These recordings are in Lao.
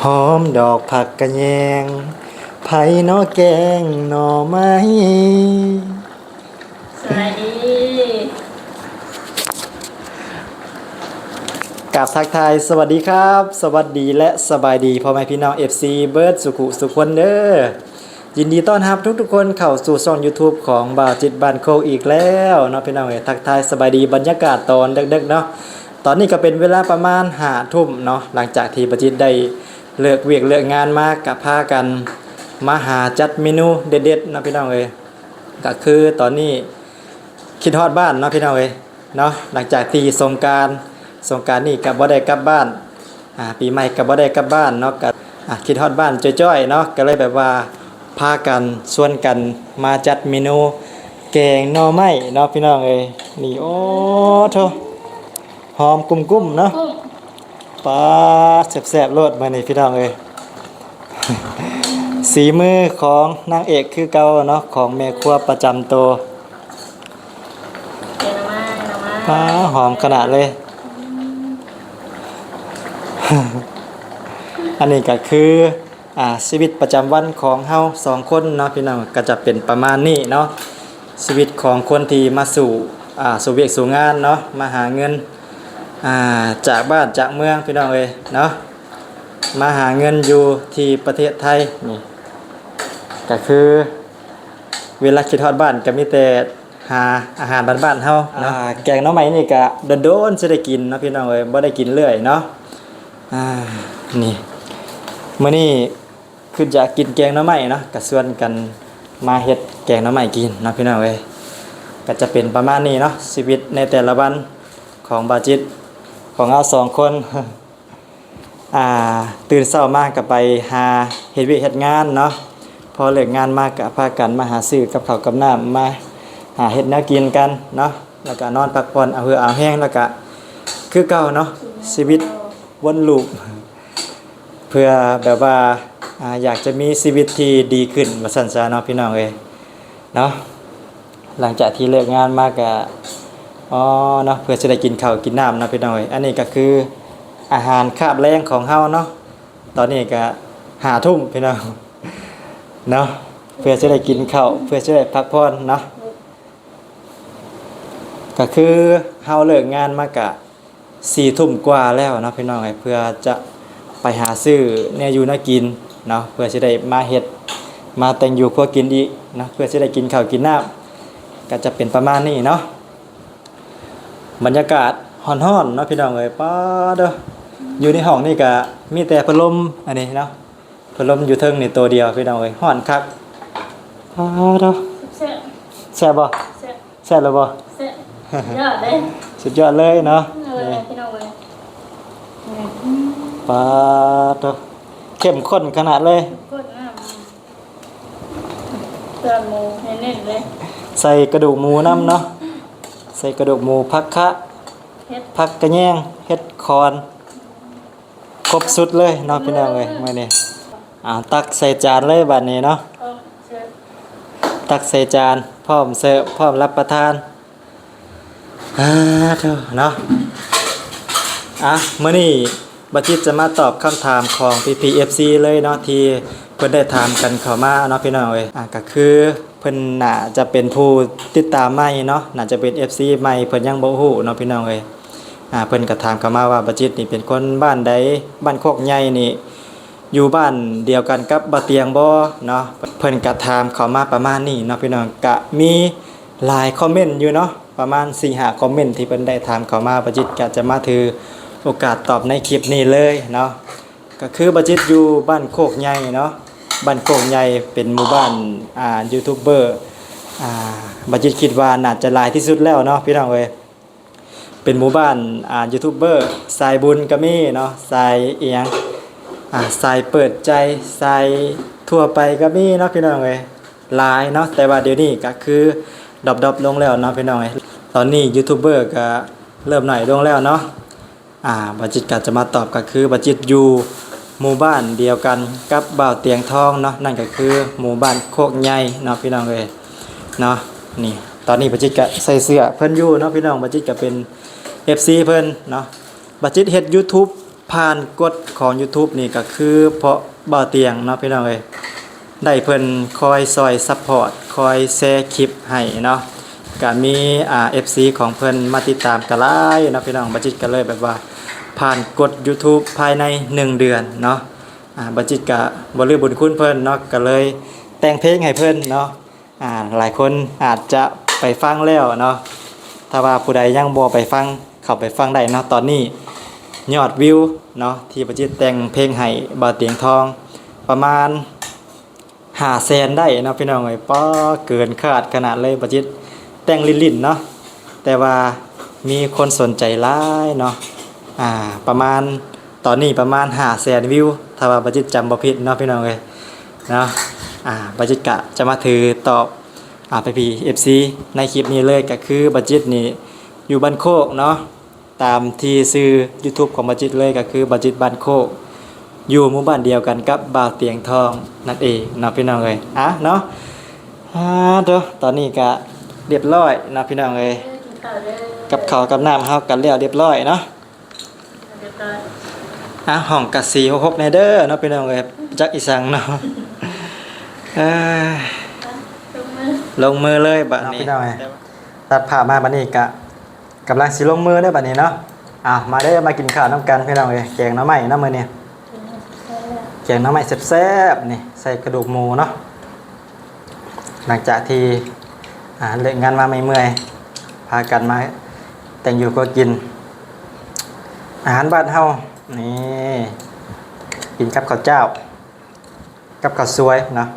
ຫອມດອກຜັກກະແຍງ ໃຜນໍແກງໜໍ່ໄມ້. ສະບາຍດີ ກາບທັກທາຍສະຫວັດດີຄັບ ສະຫວັດດີ ແລະ ສະບາຍດີພໍ່ແມ່ພີ່ນ້ອງ ເອັຟຊີ ເບິດສຸຂຸສຸຄົນເດີ. ຍິນດີຕ້ອນຮັບທຸກໆຄົນເຂົ້າສູ່ຊ່ອງຢູທູບຂອງບ່າວຈິດບ້ານໂຄກອີກແລ້ວເນາະພີ່ນ້ອງເອີຍ. ທັກທາຍສະບາຍດີບັນຍາກາດຕອນເດິກໆເນາະ. ຕອນນີ້ກໍເປັນເວລາປະມານຫ້າທຸ່ມເນາະ ຫຼັງຈາກທີ່ບ່າວຈິດໄດ້ເລີກວຽກເລີກງານມາ ກະພາກັນມາຫາຈັດເມນູເດັດໆເນາະພີ່ນ້ອງເອີຍ. ກະຄືຕອນນີ້ຄິດຮອດບ້ານເນາະພີ່ນ້ອງເອີຍ. ເນາະ ຫຼັງຈາກທີ່ສົງການ ສົງການນີ້ກໍບໍ່ໄດ້ກັບບ້ານ ອາ ປີໃໝ່ກໍບໍ່ໄດ້ກັບບ້ານເນາະ ກໍ ອາ ຄິດຮອດບ້ານຈ້ອຍໆເນາະ ກໍເລີຍແບບວ່າພາກັນຊວນກັນມາຈັດເມນູແກງໜໍ່ໄມ້ເນາະພີ່ນ້ອງເອີຍ. ນີ້ ໂອ້ໂທ້ ຫອມກຸ້ມໆເນາະ. ປາດ ແຊບໆໂລດມື້ນີ້ພີ່ນ້ອງເອີຍ. ສີມືຂອງນາງເອກຄືເກົ່າເນາະ ຂອງແມ່ຄົວປະຈຳໂຕ. ປາດ ຫອມຂະໜາດເລີຍ. ອັນນີ້ກໍຄື ອາ ຊີວິດປະຈຳວັນຂອງເຮົາສອງຄົນເນາະພີ່ນ້ອງ ກໍຈະເປັນປະມານນີ້ເນາະ. ຊີວິດຂອງຄົນທີ່ມາສູ້ ອາ ສູ້ວຽກສູ້ງານເນາະ ມາຫາເງິນ ອາ ຈາກບ້ານຈາກເມືອງພີ່ນ້ອງເອີຍເນາະ. ມາຫາເງິນຢູ່ທີ່ປະເທດໄທນີ້ ກະຄືເວລາຄິດຮອດບ້ານກະມີແຕ່ຫາອາຫານບ້ານໆເຮົາເນາະ. ອາ ແກງໜໍ່ໄມ້ນີ້ກະດົນໆຊິໄດ້ກິນເນາະພີ່ນ້ອງເອີຍ ບໍ່ໄດ້ກິນເລື້ອຍເນາະ. ອາ ນີ້ ມື້ນີ້ຄຶດຢາກກິນແກງໜໍ່ໄມ້ເນາະ ກະຊວນກັນມາເຮັດແກງໜໍ່ໄມ້ກິນເນາະພີ່ນ້ອງເອີຍ. ກະຈະເປັນປະມານນີ້ເນາະ ຊີວິດໃນແຕ່ລະວັນຂອງບ່າວຈິດ ຂອງເຮົາສອງຄົນ. ອ່າ ຕື່ນເຊົ້າມາກໍໄປຫາເຮັດວຽກເຮັດງານເນາະ ພໍເລີກງານມາກໍພາກັນມາຫາຊື້ກັບເຂົ້າກັບນ້ຳ ມາຫາເຮັດແນວກິນກັນເນາະ ແລ້ວກໍນອນພັກຜ່ອນເອົາເຫື່ອເອົາແຮງ ແລ້ວກໍຄືເກົ່າເນາະ ຊີວິດວົນລູບ ເພື່ອແບບວ່າ ອາ ຢາກຈະມີຊີວິດທີ່ດີຂຶ້ນວ່າຊັ້ນຊະເນາະ ພີ່ນ້ອງເອີຍເນາະ. ຫຼັງຈາກທີ່ເລີກງານມາກະ ອໍ ເນາະ ເພື່ອຊິໄດ້ກິນເຂົ້າກິນນ້ຳເນາະພີ່ນ້ອງເອີຍ. ອັນນີ້ກະຄືອາຫານຄາບແລງຂອງເຮົາເນາະ ຕອນນີ້ກະຫ້າທຸ່ມພີ່ນ້ອງເນາະ ເພື່ອຊິໄດ້ກິນເຂົ້າ ເພື່ອຊິໄດ້ພັກຜ່ອນເນາະ. ກະຄືເຮົາເລີກງານມາກະ ສີ່ທຸ່ມກວ່າແລ້ວເນາະພີ່ນ້ອງເອີຍ ເພື່ອຈະໄປຫາຊື້ແນວຢູ່ແນວກິນເນາະ ເພື່ອຊິໄດ້ມາເຮັດ ມາແຕ່ງຢູ່ຄົວກິນອີກເນາະ ເພື່ອຊິໄດ້ກິນເຂົ້າກິນນ້ຳ ກະຈະເປັນປະມານນີ້ເນາະ. ບັນຍາກາດຮ້ອນໆເນາະພີ່ນ້ອງເອີຍ ປາດເດີ ຢູ່ໃນຫ້ອງນີ້ກະມີແຕ່ພັດລົມອັນນີ້ເນາະ ພັດລົມຢູ່ເທິງນີ້ໂຕດຽວພີ່ນ້ອງເອີຍ ຮ້ອນຄັກ. ປາດໂທ້ ແຊບ ແຊບບໍ່? ແຊບ ແຊບແລ້ວບໍ່? ແຊບ ຍອດເລີຍ ສຸດຍອດເລີຍເນາະ ເອີ ນີ້ ພີ່ນ້ອງເອີຍ ປາດໂທ້ ເຂັ້ມຂຸ້ນຂະໜາດເລີຍ ເຂັ້ມຂຸ້ນນະ ເຄື່ອງໝູເນັ້ນໆເລີຍ ໃສ່ກະດູກໝູນຳເນາະ ໃສ່ກະດູກໝູ ຜັກຄະ ເຫັດ ຜັກກະແຍງ ເຫັດຂອນ ຄົບຊຸດເລີຍເນາະພີ່ນ້ອງເອີຍ ມື້ນີ້. ເອົາ ຕັກໃສ່ຈານເລີຍບາດນີ້ເນາະ ເອີ ເຊີບ ຕັກໃສ່ຈານ ພ້ອມເສີບ ພ້ອມຮັບປະທານ. ອາ ໂທ້ເນາະ ອາ ມື້ນີ້ບ່າວຈິດຈະມາຕອບຄຳຖາມຂອງພີ່ໆ ເອັຟຊີ ເລີຍເນາະ ທີ່ເພິ່ນໄດ້ຖາມກັນເຂົ້າມາເນາະພີ່ນ້ອງເອີຍ. ອາ ກະຄື ເພິ່ນໜ້າຈະເປັນຜູ້ຕິດຕາມໃໝ່ເນາະ ໜ້າຈະເປັນເອັຟຊີໃໝ່ ເພິ່ນຍັງບໍ່ຮູ້ເນາະພີ່ນ້ອງເອີຍ. ອາ ເພິ່ນກໍຖາມເຂົ້າມາວ່າ ບ່າວຈິດນີ້ເປັນຄົນບ້ານໃດ? ບ້ານໂຄກໃຫຍ່ນີ້ຢູ່ບ້ານດຽວກັນກັບບ່າວຕຽງບໍ່ເນາະ? ເພິ່ນກໍຖາມເຂົ້າມາປະມານນີ້ເນາະພີ່ນ້ອງ. ກະມີຫຼາຍຄອມເມັນຢູ່ເນາະ ປະມານສີ່ຫ້າຄອມເມັນທີ່ເພິ່ນໄດ້ຖາມເຂົ້າມາ ບ່າວຈິດກໍຈະມາຖືໂອກາດຕອບໃນຄລິບນີ້ເລີຍເນາະ. ກໍຄືບ່າວຈິດຢູ່ບ້ານໂຄກໃຫຍ່ເນາະ ບ້ານໂຄກໃຫຍ່ເປັນໝູ່ບ້ານ ອ່າ ຢູທູບເບີ ອ່າ ບ່າວຈິດຄິດວ່າໜ້າຈະຫຼາຍທີ່ສຸດແລ້ວເນາະພີ່ນ້ອງເອີຍ. ເປັນໝູ່ບ້ານ ອ່າ ຢູທູບເບີ ສາຍບຸນກໍມີເນາະ ສາຍອີ່ຫຍັງ ອ່າ ສາຍເປີດໃຈ ສາຍທົ່ວໄປກໍມີເນາະພີ່ນ້ອງເອີຍ ຫຼາຍເນາະ. ແຕ່ວ່າດຽວນີ້ກໍຄືດຣອບໆລົງແລ້ວເນາະພີ່ນ້ອງເອີຍ. ຕອນນີ້ຢູທູບເບີກໍເລີ່ມໜ້ອຍລົງແລ້ວເນາະ. ອ່າ ບ່າວຈິດກໍຈະມາຕອບ ກໍຄືບ່າວຈິດຢູ່ໝູ່ບ້ານດຽວກັນກັບບ່າວຕຽງທອງເນາະ ນັ້ນກໍຄືໝູ່ບ້ານໂຄກໃຫຍ່ເນາະພີ່ນ້ອງເອີຍເນາະ. ນີ້ ຕອນນີ້ບ່າວຈິດກໍໃສ່ເສື້ອເພິ່ນຢູ່ເນາະພີ່ນ້ອງ ບ່າວຈິດກໍເປັນເອັຟຊີເພິ່ນເນາະ. ບ່າວຈິດເຮັດຢູທູບ ຜ່ານກົດຂອງ YouTube ນີ້ກໍຄືເພາະບ່າວຕຽງເນາະ ພີ່ນ້ອງເອີຍ ໄດ້ເພິ່ນຄອຍຊ່ອຍຊັບພອດ ຄອຍແຊຄລິບໃຫ້ເນາະ ກໍມີ ອ່າ ເອັຟຊີ ຂອງເພິ່ນມາຕິດຕາມກໍຫຼາຍເນາະ ພີ່ນ້ອງ. ບ່າວຈິດກໍເລີຍແບບວ່າຜ່ານກົດ YouTube ພາຍໃນໜຶ່ງເດືອນເນາະ ອ່າ ບ່າວຈິດກໍບໍ່ລືມບຸນຄຸນເພິ່ນເນາະ ກໍເລີຍແຕ່ງເພງໃຫ້ເພິ່ນເນາະ. ອ່າ ຫຼາຍຄົນອາດຈະໄປຟັງແລ້ວເນາະ ຖ້າວ່າຜູ້ໃດຍັງບໍ່ໄປຟັງ ເຂົ້າໄປຟັງໄດ້ເນາະ. ຕອນນີ້ຍອດວິວເນາະ ທີ່ບ່າວຈິດແຕ່ງເພງໃຫ້ບ່າວຕຽງທອງ ປະມານຫ້າແສນໄດ້ເນາະ ພີ່ນ້ອງເອີຍ. ປ້າ ເກີນຄາດຂະໜາດເລີຍ. ບ່າວຈິດແຕ່ງຫຼິ້ນໆເນາະ ແຕ່ວ່າມີຄົນສົນໃຈຫຼາຍເນາະ ອ່າ ປະມານ ຕອນນີ້ປະມານຫ້າແສນວິວ ຖ້າວ່າບ່າວຈິດຈຳບໍ່ຜິດເນາະ ພີ່ນ້ອງເອີຍເນາະ. ອ່າ ບ່າວຈິດກະຈະມາຖືຕອບ ອ່າ ພີ່ໆ ເອັຟຊີ ໃນຄລິບນີ້ເລີຍ ກໍຄືບ່າວຈິດນີ້ຢູ່ບ້ານໂຄກເນາະ ຕາມທີ່ຊື່ YouTube ຂອງບ່າວຈິດເລີຍ ກໍຄືບ່າວຈິດບ້ານໂຄກ ຢູ່ໝູ່ບ້ານດຽວກັນກັບບ່າວຕຽງທອງນັ້ນເອງເນາະ ພີ່ນ້ອງເອີຍ. ອ່າ ເນາະ ອ່າ ໂຕ ຕອນນີ້ກະຮຽບຮ້ອຍເນາະ ພີ່ນ້ອງເອີຍ ເອີ ກິນເຂົ້າເດີ ກັບເຂົ້າກັບນ້ຳເຮົາກະແລ້ວຮຽບຮ້ອຍເນາະ. ຮຽບຮ້ອຍ ອ່ະ ຫ້ອງກະສີ່ຫົກຫົກແດ່ເດີເນາະ ພີ່ນ້ອງເອີຍ ຈັກອີ່ສັງເນາະ. ເອີ ລົງມື ລົງມືເລີຍບາດນີ້ເນາະ ພີ່ນ້ອງເອີຍ. ຕັດພາບມາບາດນີ້ກະກຳລັງຊິລົງມືເດີບາດນີ້ເນາະ. ເອົາ ມາເດີ ມາກິນເຂົ້ານຳກັນ ພີ່ນ້ອງເອີຍ. ແກງໜໍ່ໄມ້ເນາະມື້ນີ້ ແກງໜໍ່ໄມ້ແຊບໆ ນີ້ ໃສ່ກະດູກໝູເນາະ. ຫຼັງຈາກທີ່ ອ່າ ເລີກງານມາເມື່ອຍໆ ພາກັນມາແຕ່ງຢູ່ຄົວກິນ ອາຫານບ້ານເຮົານີ້ ກິນກັບເຂົ້າເຈົ້າ ກັບເຂົ້າສວຍເນາະ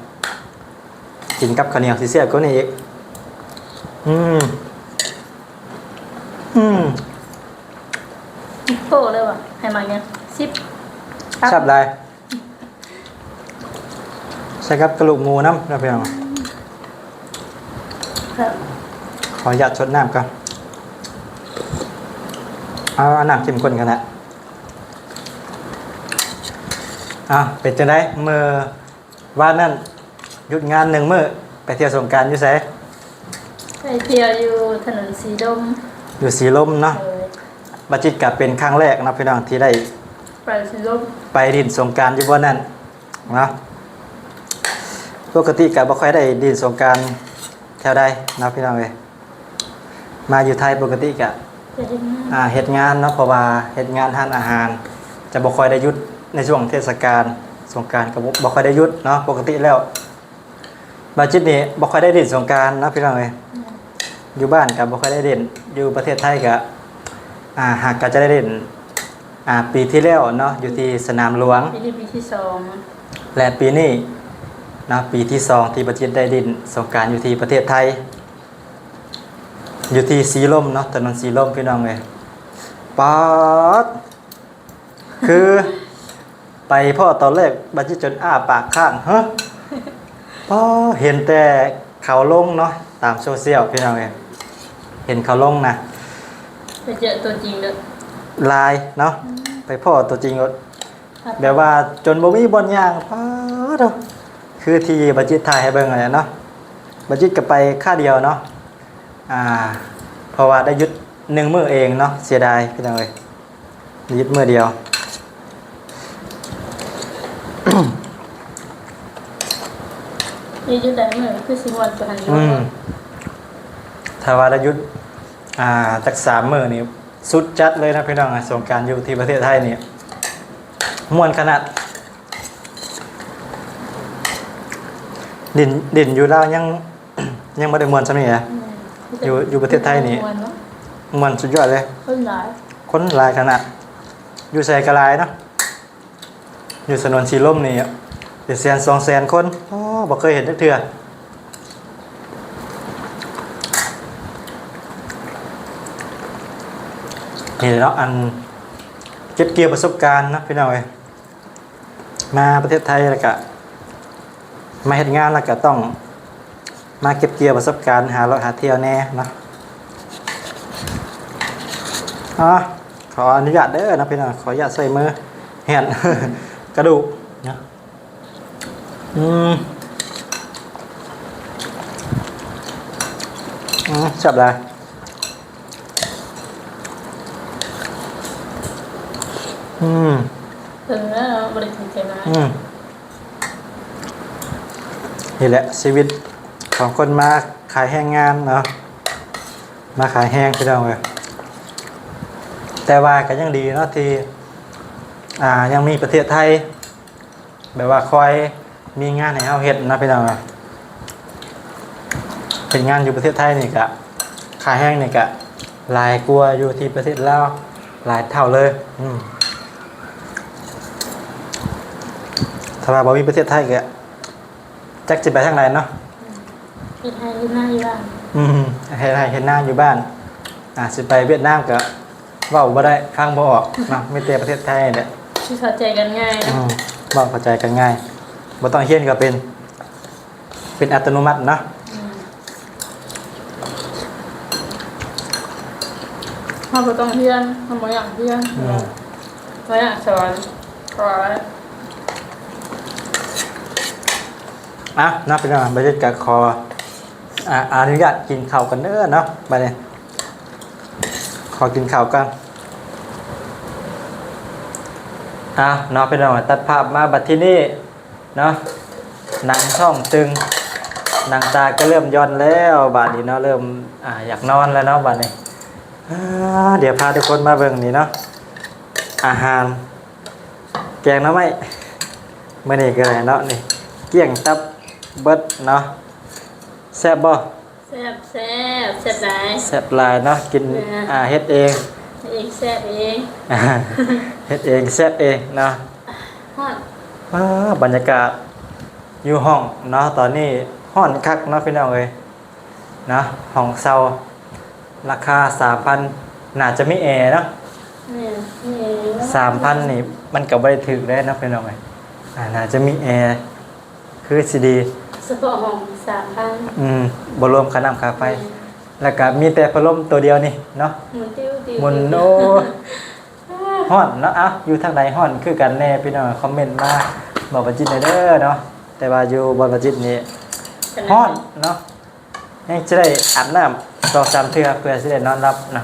ກິນກັບເຂົ້າໜຽວຊິແຊບກວ່ານີ້ອີກ. ອືມ ອືມ ໂປະເລີຍວ່າ ໃຫ້ໝາກຫຍັງ ສິບ ແຊບຫຼາຍ. ໃສ່ກັບກະດູກໝູນຳເນາະ ພີ່ນ້ອງ. ແຊບ ຂໍອະນຸຍາດຊົດນ້ຳກ່ອນ. ເອົາ ເອົານ້ຳເຂັ້ມຂຸ້ນກັນແຫຼະ. ເອົາ ເປັນຈັ່ງໃດ ມື້ວານນັ້ນ ຢຸດງານໜຶ່ງມື້ ໄປທ່ຽວສົງການຢູ່ໃສ? ໄປທ່ຽວຢູ່ຖະໜົນສີລົມ. ຢູ່ສີລົມເນາະ. ໂດຍ. ບ່າວຈິດກະເປັນຄັ້ງແລກເນາະ ພີ່ນ້ອງ ທີ່ໄດ້ໄປສີລົມ ໄປຫຼິ້ນສົງການຢູ່ບ່ອນນັ້ນເນາະ. ປົກກະຕິກະບໍ່ຄ່ອຍໄດ້ຫຼິ້ນສົງການແຖວໃດເນາະ ພີ່ນ້ອງເອີຍ. ມາຢູ່ໄທປົກກະຕິກະ ໄປເຮັດງານ ອ່າ ເຮັດງານເນາະ ເພາະວ່າເຮັດງານຮ້ານອາຫານ ຈະບໍ່ຄ່ອຍໄດ້ຢຸດໃນຊ່ວງເທດສະການສົງການ ກະບໍ່ ບໍ່ຄ່ອຍໄດ້ຢຸດເນາະ. ປົກກະຕິແລ້ວ ບ່າວຈິດນີ້ບໍ່ຄ່ອຍໄດ້ຫຼິ້ນສົງການເນາະ ພີ່ນ້ອງເອີຍ. ແມ່ນ. ຢູ່ບ້ານກະບໍ່ຄ່ອຍໄດ້ຫຼິ້ນ ຢູ່ປະເທດໄທກະ ອ່າ ຫາກກະຈະໄດ້ຫຼິ້ນ ອ່າ ປີທີ່ແລ້ວເນາະ ຢູ່ທີ່ສະໜາມຫຼວງ ປີນີ້ປີທີສອງ ແລະ ປີນີ້ເນາະ ປີທີສອງ ທີ່ບ່າວຈິດໄດ້ຫຼິ້ນສົງການຢູ່ທີ່ປະເທດໄທ ຢູ່ທີ່ສີລົມເນາະ ຖະໜົນສີລົມ ພີ່ນ້ອງເອີຍ. ປາດ ຄືໄປພໍ້ຕອນແລກ ບ່າວຈິດຈົນອ້າປາກຄ້າງ ຮະ ພໍ້ ເຫັນແຕ່ເຂົາລົງເນາະ ຕາມໂຊຊຽວ ພີ່ນ້ອງເອີຍ. ເຫັນເຂົາລົງນະ ໄປເຈີຕົວຈິງເດີ ຫຼາຍເນາະ. ອືມ. ໄປພໍ້ຕົວຈິງໂລດ ແບບວ່າຈົນບໍ່ມີບ່ອນຍ່າງ ປາດໂທ້ ຄືທີ່ບ່າວຈິດຖ່າຍໃຫ້ເບິ່ງຫັ້ນແຫຼະເນາະ. ບ່າວຈິດກະໄປຄາດຽວເນາະ ອ່າ ເພາະວ່າໄດ້ຢຸດໜຶ່ງມື້ເອງເນາະ ເສຍດາຍ ພີ່ນ້ອງເອີຍ ຢຸດມື້ດຽວ. ນີ້ຢຸດໄດ້ມື້ຄືຊິມ່ວນກວ່າຫັ້ນຢູ່. ອືມ. ຖ້າວ່າໄດ້ຢຸດ ອ່າ ຈັກສາມມື້ນີ້ສຸດຈັດເລີຍນະ ພີ່ນ້ອງ. ສົງການຢູ່ທີ່ປະເທດໄທນີ້ມ່ວນຂະໜາດ. ຫຼິ້ນ ຫຼິ້ນຢູ່ລາວຍັງ ຍັງບໍ່ໄດ້ມ່ວນສ່ຳນີ້ນະ. ແມ່ນ. ຢູ່ ຢູ່ປະເທດໄທນີ້ມ່ວນເນາະ ມ່ວນສຸດຍອດເລີຍ. ຄົນຫຼາຍ ຄົນຫຼາຍຂະໜາດ ຢູ່ໃສກະຫຼາຍເນາະ. ຢູ່ຖະໜົນສີລົມນີ້ເປັນແສນສອງແສນຄົນ. ອໍ ບໍ່ເຄີຍເຫັນຈັກເທື່ອ. ນີ້ແຫຼະເນາະ ອັນເກັບກ່ຽວປະສົບການເນາະ ພີ່ນ້ອງເອີຍ. ມາປະເທດໄທແລ້ວກະ ມາເຮັດງານແລ້ວກະຕ້ອງມາເກັບກ່ຽວປະສົບການ ຫາເລາະຫາທ່ຽວແດ່ເນາະ. ອໍ ຂໍອະນຸຍາດເດີເນາະ ພີ່ນ້ອງ ຂໍອະນຸຍາດໃຊ້ມື ແຮນ ກະດູກເນາະ. ອືມ ອືມ ແຊບຫຼາຍ. ອືມ ເພິ່ນແລ້ວບໍ່ໄດ້ຖືກໃຈຫຼາຍ ອືມ ນີ້ແຫຼະຊີວິດຂອງຄົນມາຂາຍແຮງງານເນາະ ມາຂາຍແຮງພີ່ນ້ອງເອີຍ. ແຕ່ວ່າກໍຍັງດີເນາະ ທີ່ ອ່າ ຍັງມີປະເທດໄທ ແບບວ່າຄອຍມີງານໃຫ້ເຮົາເຮັດເນາະພີ່ນ້ອງເນາະ. ເຮັດງານຢູ່ປະເທດໄທນີ້ກະ ຄ່າແຮງນີ້ກະຫຼາຍກວ່າຢູ່ທີ່ປະເທດລາວຫຼາຍເທົ່າເລີຍ. ອືມ ຖ້າວ່າບໍ່ມີປະເທດໄທກະ ຈັກຊິໄປທາງໃດເນາະ. ເຮັດໄຮ່ເຮັດນາຢູ່ບ້ານ ອືມ ເຮັດໄຮ່ເຮັດນາຢູ່ບ້ານ. ອ່າ ຊິໄປຫວຽດນາມກໍເວົ້າບໍ່ໄດ້ ຟັງບໍ່ອອກເນາະ ມີແຕ່ປະເທດໄທນີ້ແຫຼະ ຊິເຂົ້າໃຈກັນງ່າຍເນາະ. ອືມ ເວົ້າເຂົ້າໃຈກັນງ່າຍ ບໍ່ຕ້ອງຮຽນກໍເປັນ ເປັນອັດຕະໂນມັດເນາະ. ອືມ ເຮົາບໍ່ຕ້ອງຮຽນ ເຮົາບໍ່ຢາກຮຽນ ອືມ ບໍ່ຢາກສອນ ກໍ ອ່ະເນາະ ພີ່ນ້ອງ ບາຈິດກໍຂໍ ອ່າ ອະນຸຍາດກິນເຂົ້າກັນເດີເນາະ. ບາດນີ້ຂໍກິນເຂົ້າກ່ອນ. ອ່ະເນາະ ພີ່ນ້ອງ ຕັດພາບມາບັດທີນີ້ເນາະ ໜັງທ້ອງຕຶງ ໜັງຕາກໍເລີ່ມຢ່ອນແລ້ວບາດນີ້ເນາະ ເລີ່ມ ອ່າ ຢາກນອນແລ້ວເນາະບາດນີ້. ອ່າ ດຽວພາທຸກຄົນມາເບິ່ງນີ້ເນາະ ອາຫານ ແກງໜໍ່ໄມ້ມື້ນີ້ກໍໄດ້ເນາະ ນີ້ກ້ຽງຕັບເບິດເນາະ. ແຊບບໍ່? ແຊບ ແຊບ ແຊບຫຼາຍ ແຊບຫຼາຍເນາະ. ກິນ ເອີ ອ່າ ເຮັດເອງ ເຮັດເອງ ແຊບເອງ ເຮັດເອງແຊບເອງເນາະ. ຮ້ອນ ວ້າ ບັນຍາກາດຢູ່ຫ້ອງເນາະ ຕອນນີ້ຮ້ອນຄັກເນາະ ພີ່ນ້ອງເອີຍ. ເນາະ ຫ້ອງເຊົ່າລາຄາສາມພັນ ໜ້າຈະມີແອເນາະ. ແມ່ນ ມີແອຢູ່ ສາມພັນນີ້ມັນກໍບໍ່ໄດ້ຖືກເດ້ເນາະ ພີ່ນ້ອງເອີຍ. ອ່າ ໜ້າຈະມີແອຄືຊິດີ ສະເພາະຫ້ອງສາມພັນ ອືມ ບໍ່ລວມຄ່ານ້ຳຄ່າໄຟ. ແມ່ນ ແລ້ວກໍມີແຕ່ພັດລົມຕົວດຽວນີ້ເນາະ ໝູນຕິວໆ ໝູນ ໂອ້ ຮ້ອນເນາະ. ເອົ້າ ຢູ່ທາງໃດຮ້ອນຄືກັນແດ່ ພີ່ນ້ອງ ຄອມເມັນມາບອກບາຈິດແດ່ເດີເນາະ. ແຕ່ວ່າຢູ່ບ່ອນບາຈິດນີ້ຮ້ອນເນາະ ຍັງຈະໄດ້ອາບນ້ຳສອງສາມເທື່ອ ເພື່ອຊິໄດ້ນອນຫຼັບເນາະ.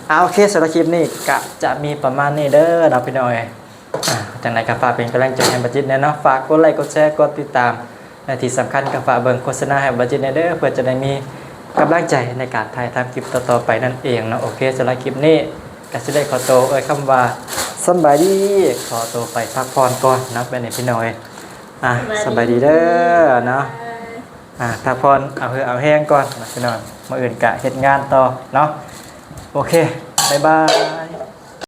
ອ່າ ໂອເຄ ສຳລັບຄລິບນີ້ກະຈະມີປະມານນີ້ເດີເນາະ ພີ່ນ້ອງເອີຍ. ອ່າ ຈັ່ງໃດກໍຝາກເປັນກຳລັງໃຈໃຫ້ບາຈິດແດ່ເນາະ ຝາກກົດໄລ ກົດແຊ ກົດຕິດຕາມ ແລະ ທີ່ສຳຄັນກໍຝາກເບິ່ງໂຄສະນາໃຫ້ບາຈິດແດ່ເດີ ເພື່ອຈະໄດ້ມີກຳລັງໃຈໃນການຖ່າຍທຳຄລິບຕໍ່ໆໄປນັ້ນເອງເນາະ. ໂອເຄ ສຳລັບຄລິບນີ້ກໍຊິໄດ້ຂໍໂຕເອີ່ຍຄຳວ່າສຳບາຍດີ ຂໍໂຕໄປພັກຜ່ອນກ່ອນເນາະ ແບບນີ້ ພີ່ນ້ອງເອີຍ. ອ່າ ສະບາຍດີເດີເນາະ. ອ່າ ພັກຜ່ອນເອົາເຫື່ອເອົາແຮງກ່ອນເນາະ ພີ່ນ້ອງ ມື້ອື່ນກະເຮັດງານຕໍ່ເນາະ. ໂອເຄ ບາຍບາຍ.